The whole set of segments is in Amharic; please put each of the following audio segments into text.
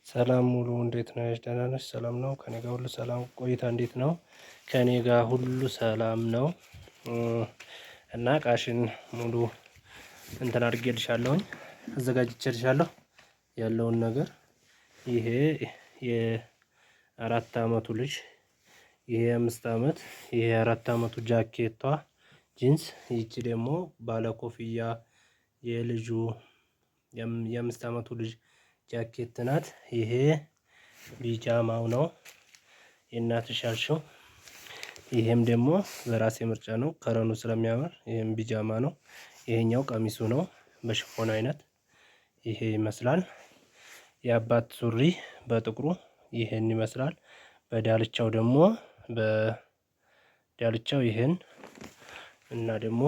ሰላም ሙሉ እንዴት ነሽ? ደህና ነሽ? ሰላም ነው ከኔ ጋር ሁሉ ሰላም። ቆይታ እንዴት ነው? ከኔ ጋር ሁሉ ሰላም ነው። እና እቃሽን ሙሉ እንትን አድርጌልሻለሁኝ አዘጋጅቼልሻለሁ ያለውን ነገር። ይሄ የ4 አመቱ ልጅ፣ ይሄ የ5 አመት፣ ይሄ የ4 አመቱ ጃኬቷ ጂንስ፣ ይቺ ደግሞ ባለኮፍያ የልጁ የ5 አመቱ ልጅ ጃኬት ናት። ይሄ ቢጃማው ነው የእናትሽ ያልሽው። ይሄም ደግሞ በራሴ ምርጫ ነው፣ ከለሩ ስለሚያምር ይሄም ቢጃማ ነው። ይሄኛው ቀሚሱ ነው በሽፎን አይነት ይሄ ይመስላል። የአባት ሱሪ በጥቁሩ ይሄን ይመስላል። በዳልቻው ደግሞ በዳልቻው ይሄን እና ደግሞ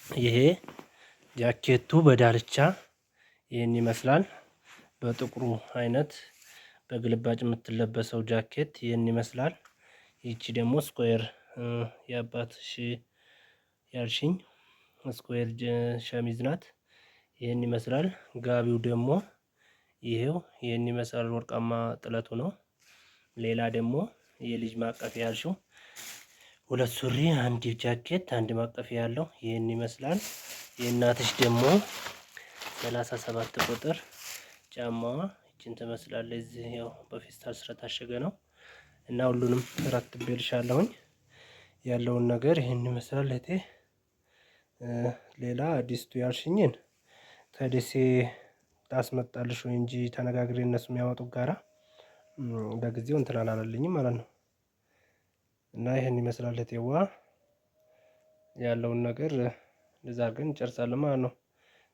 ይሄ ጃኬቱ በዳልቻ ይሄን ይመስላል። በጥቁሩ አይነት በግልባጭ የምትለበሰው ጃኬት ይህን ይመስላል። ይቺ ደግሞ square የአባትሽ ያልሽኝ square ሸሚዝ ናት። ይህን ይመስላል። ጋቢው ደግሞ ይሄው ይህን ይመስላል። ወርቃማ ጥለቱ ነው። ሌላ ደግሞ የልጅ ማቀፊያ ያልሽው ሁለት ሱሪ፣ አንድ ጃኬት፣ አንድ ማቀፊያ ያለው ይህን ይመስላል። የእናትሽ ደግሞ 37 ቁጥር ጫማዋ ይችን ትመስላለች። እዚህ ያው በፌስታል ስለታሸገ ነው እና ሁሉንም ረትቤልሻለሁኝ። ያለውን ነገር ይህን ይመስላል እህቴ። ሌላ አዲስቱ ያልሽኝን ከደሴ ላስመጣልሽ ወይ እንጂ ተነጋግሬ እነሱ የሚያመጡት ጋራ ለጊዜው እንትን አላለልኝም ማለት ነው። እና ይህን ይመስላል እህቴዋ። ያለውን ነገር እንደዛ አድርገን እንጨርሳለን ማለት ነው።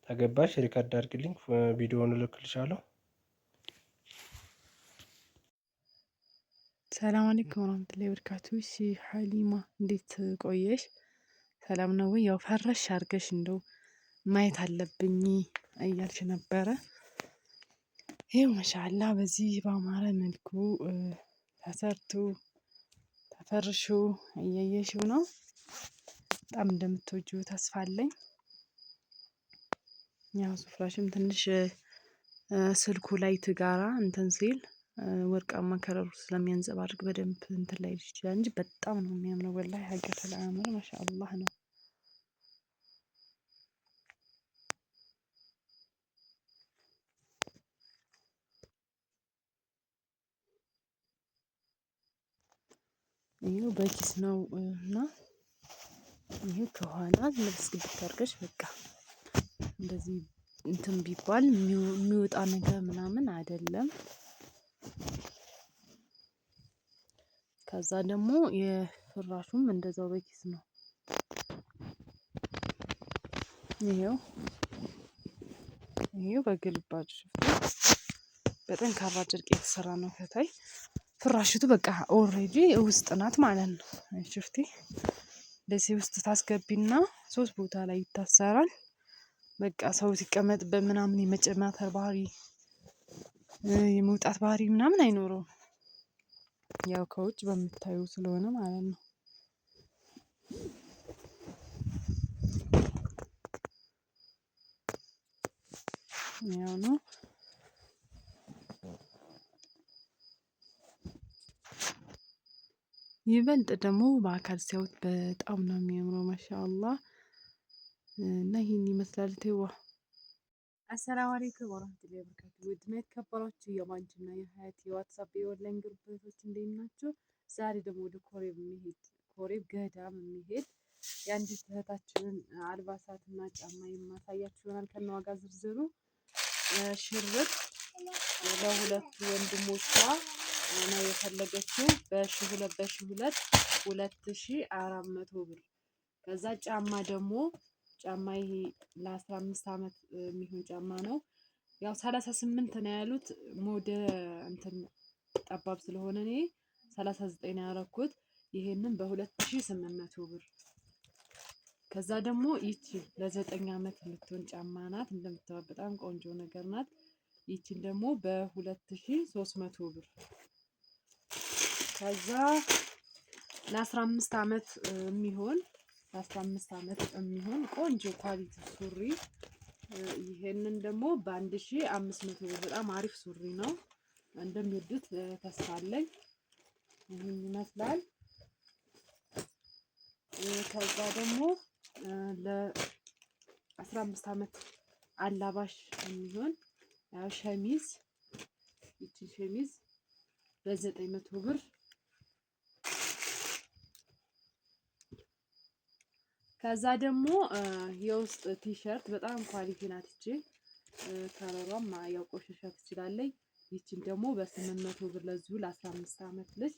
ተገባሽ record አድርግልኝ፣ ቪዲዮውን እልክልሻለሁ። ሰላም አለይኩም ወራህመቱላሂ ወበረካቱ። እሺ ሀሊማ እንዴት ቆየሽ? ሰላም ነው ወይ? ያው ፈረሽ አድርገሽ እንደው ማየት አለብኝ እያልሽ ነበረ። ይኸው ማሻአላ በዚህ በአማረ መልኩ ተሰርቶ ተፈርሾ እያየሽው ነው። በጣም እንደምትወጂው ተስፋ አለኝ። ያው ሱፍራሽም ትንሽ ስልኩ ላይ ትጋራ እንትን ሲል ወርቃማ ከለሩ ስለሚያንጸባርቅ በደንብ እንትን ላይ ይችላል እንጂ በጣም ነው የሚያምረው። ወላሂ ሀቂቀተል አምር ማሻአላህ ነው። ይሄው በኪስ ነው እና ይሄ ከኋላ ልብስ ግብት አድርገሽ በቃ እንደዚህ እንትን ቢባል የሚወጣ ነገር ምናምን አይደለም። ከዛ ደግሞ የፍራሹም እንደዛው በኪስ ነው። ይሄው ይሄው በግልባጭ በጠንካራ ጨርቅ የተሰራ ነው። ከታይ ፍራሽቱ በቃ already ውስጥ ናት ማለት ነው። ሽፍቲ እንደዚህ ውስጥ ታስገቢና ሶስት ቦታ ላይ ይታሰራል። በቃ ሰው ሲቀመጥበት ምናምን የመጨማተር ባህሪ የመውጣት ባህሪ ምናምን አይኖረውም። ያው ከውጭ በምታዩ ስለሆነ ማለት ነው። ያው ነው። ይበልጥ ደግሞ በአካል ሲያዩት በጣም ነው የሚያምረው። ማሻአላህ እና ይሄን ይመስላል። ቴዋ አሰላሙ አለይኩም ወራህመቱላሂ ወበረካቱ። ውድና የተከበራችሁ የማንችና የሀያት የዋትሳፕ የ online group እህቶች እንዴት ናችሁ? ዛሬ ደግሞ ወደ ኮሬብ የሚሄድ ኮሬብ ገዳም የሚሄድ የአንዲት እህታችንን አልባሳትና ጫማ የማሳያችሁ ይሆናል ከነዋጋ ዝርዝሩ። ሽርጥ ለሁለቱ ወንድሞቿ ነው የፈለገችው በሺ ሁለት በሺ ሁለት 2400 ብር። ከዛ ጫማ ደግሞ ጫማ ይሄ ለ15 አመት የሚሆን ጫማ ነው። ያው 38 ነው ያሉት ሞደ እንትን ጠባብ ስለሆነ እኔ 39 ነው ያደረኩት። ይሄንን በ2800 ብር። ከዛ ደግሞ ይቺ ለ9 አመት የምትሆን ጫማ ናት። እንደምታዩት በጣም ቆንጆ ነገር ናት። ይቺን ደግሞ በ2300 ብር። ከዛ ለ15 አመት የሚሆን ለ15 አመት የሚሆን ቆንጆ quality ሱሪ ይሄንን ደግሞ በ1500 ብር በጣም አሪፍ ሱሪ ነው። እንደሚወዱት ተስፋ አለኝ። ይህን ይመስላል። ከዛ ደግሞ ለ15 ዓመት አላባሽ የሚሆን ያው ሸሚዝ፣ ይቺን ሸሚዝ በ900 ብር። ከዛ ደግሞ የውስጥ ቲሸርት በጣም quality ናት። ይቺ ከለሯም ያው ቆሸሻ ትችላለች። ይቺን ደግሞ በ800 ብር ለዚሁ ለ15 ዓመት ልጅ።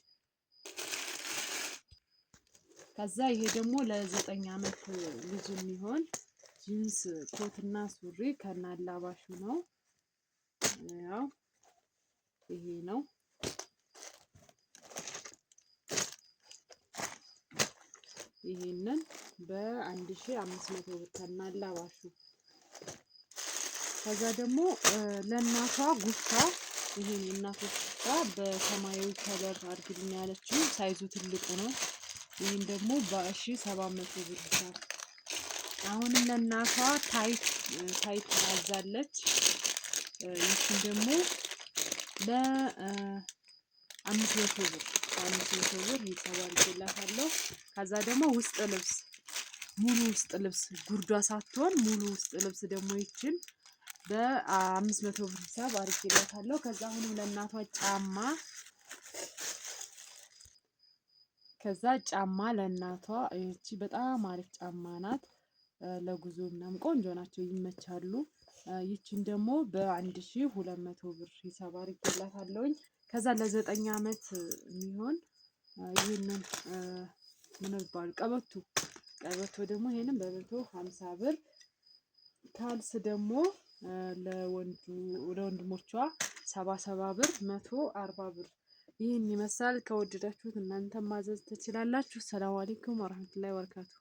ከዛ ይሄ ደግሞ ለ9 ዓመት ልጅ የሚሆን ጂንስ ኮትና ሱሪ ከነ አላባሹ ነው። ያው ይሄ ነው። ይሄንን በ1500 ብር ከነ አላባሹ። ከዛ ደግሞ ለእናቷ ጉፍታ፣ ይሄን የእናቶች ጉፍታ በሰማያዊ color አድርግልኝ ያለችው size ኡ ትልቁ ነው። ይህን ደግሞ በ1700 ብር ሂሳብ። አሁንም ለእናቷ tight tight አዛለች። ይህችን ደግሞ ለ500 ብር፣ በ500 ብር ሂሳብ አድርጌላታለሁ። ከዛ ደግሞ ውስጥ ልብስ፣ ሙሉ ውስጥ ልብስ፣ ጉርዷ ሳትሆን ሙሉ ውስጥ ልብስ ደግሞ ይችን በ500 ብር ሂሳብ አድርጌላታለሁ። ከዛ አሁንም ለእናቷ ጫማ፣ ከዛ ጫማ ለእናቷ ይቺ በጣም አሪፍ ጫማ ናት። ለጉዞ ምናምን ቆንጆ ናቸው፣ ይመቻሉ። ይችን ደግሞ በ1200 ብር ሂሳብ አድርጌላታለሁኝ። ከዛ ለ9 ዓመት የሚሆን ይህንን ምን ይባል ቀበቶ፣ ቀበቶ ደግሞ ይሄንን በ150 ብር። ካልስ ደግሞ ለወንዱ ለወንድሞቿ 70 70 ብር፣ 140 ብር። ይህን ይመስላል። ከወደዳችሁት እናንተም ማዘዝ ትችላላችሁ። ሰላም አለይኩም ወራህመቱላሂ ወበረካቱ።